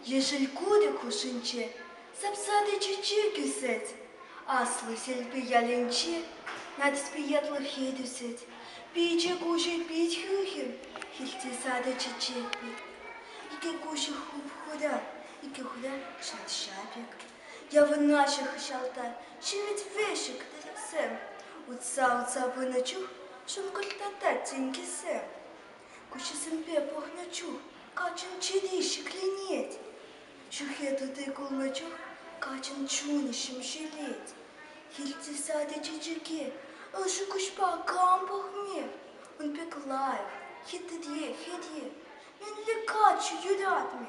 Ешӗл курӑк хушшинче сап-сарӑ чечек ӳсет. Аслӑ Силпи ялӗнче Нарспи ятлӑ хӗр ӳсет. Пичӗ-куҫӗ пит хӳхӗм, хилте сарӑ чечек пек. Икӗ куҫӗ хуп-хура, икӗ хура шӑрҫа пек. Явӑнаҫҫӗ хыҫалта ҫивӗч вӗҫӗк тӗрӗсем. Утса-утса пынӑ чух шӑнкӑртатать тинкесем. Куҫӗсемпе пӑхнӑ чух каччӑн чӗри ҫӗкленет. Ҫӳхе тути кулнӑ чух каччӑн чунӗ ҫемҫелет. Хирти садӗ чечеке ӑшӑ куҫпа кам пӑхмӗ? Ун пек лайӑх, хитре хӗре мӗнле каччӑ юратмӗ?